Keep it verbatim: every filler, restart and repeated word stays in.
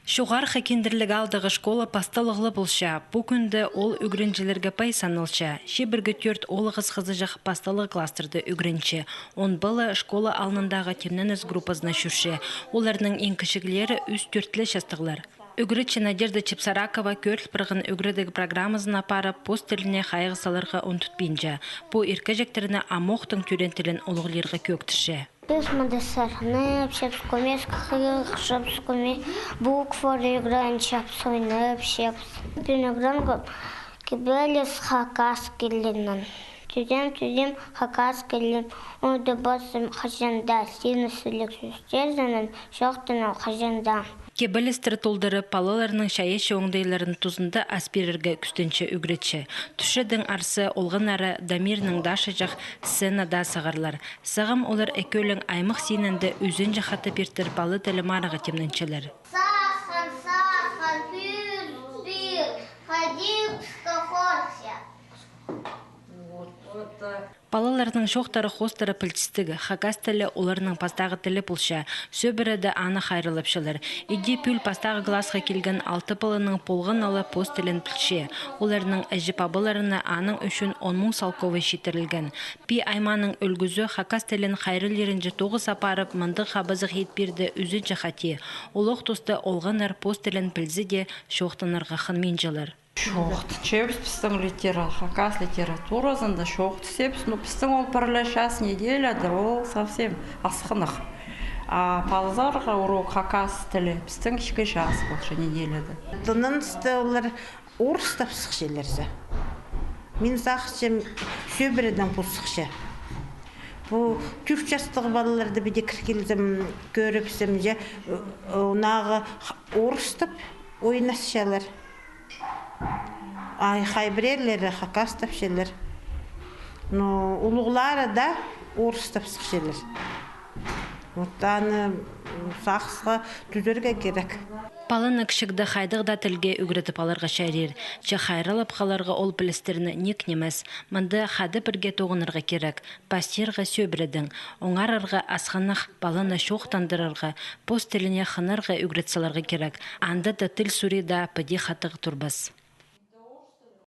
Чоғархы Кендірліг аалдағы школа пасталығлы полча. Пу кӱнде ол ӱгренҷілерге пай саналча. Чибіргі тӧрт оолағас хызыҷах пасталығ класстарда ӱгренче. Он пала школа алнындағы тимненіс группазына чӧрче. Оларның иң кічіглері ӱс-тӧртле частығлар. Ӱгретчі Надежда Чепсаракова кӧріл парған ӱгредіг программазын апарып, пос тіліне хайығ саларға ундутпинча. Пу иркеҷектерні амохтың тӧреен тілін улуғлирға кӧӧктірче. Піс мында сарнапчабыс, кӧмес хығырчабыс, кӧмес буквалар ӱгренчебіс, ойнапчабыс. Піс ӱгренгем кибеліс хакас тілінең. Тӱзем, тӱзем хакас тілін. Онда пазым хаҷан даа синістіг сӧстерзінең чоохтанам хаҷан даа. Кибелістер толдырып, палаларның чайаачы оңдайларын тузында ас пирерге кӱстенче ӱгретчі. Тӱсчедің арса олғаннары Дамирның даа чахсы сценада сығарлар. Сағам олар ікӧлең аймах синінде ӱзінҷі хатап иртер пала тілі марығға тимненчелер. Сасхан, сасхан, пӱр, пӱр, хайди піске хорыхча. Палаларның чоохтары хоостыра пілдістіг, хакас тілі оларның пастағы тілі полча, сӧбіреде аны хайраллапчалар. Иди пӱӱл пастағы классха килген алты паланың полған ала пос тілін пілче. Оларның іҷе-пабаларына аның ӱчӱн он муң салковай читірілген. Пии аймааның ӱлгӱзі хакас тілін хайраллирынҷа тоғыс апарып, мындағ хабазығ ит пирді ӱзінҷі хати. Олох туста олғаннар пос тілін пілзе дее, чоохтанарға хынминчалар. Чоохтапчабыс пістің литера-, хакас литературазында чоохтапчабыс, но пістің ол пір ле час неделяда, ол совсем асхынах. А палазарға урок хакас тілі пістің ікі час полча неделяда. Тынанысты олар орыстап сыхчалар за. Мин сағынчам, сӧбіредең пу сыхча. Пу тӧрт частығ палаларды піди кір килзем, кӧрібізем, че, ы, ы, ондағы х-, орыстап ойнасчалар. Ай, хай пірерлері хакастапчалар. Но улуғлары даа орыстап сыхчалар. Вот аны, м, сағысха тӱзерге кирек. Паланы кічігде хайдағ даа тілге ӱгредіп аларға чарир. Че хайраллап халарға ол пілістерні ниик нимес. Мында хада пірге тоғынарға кирек. Пастирға сӧбіредең. Оңарарға асхынах, паланы чоохтандырарға, пос тіліне хынарға ӱгрет саларға кирек. Анда даа тіл сури даа піди хатығ турбас.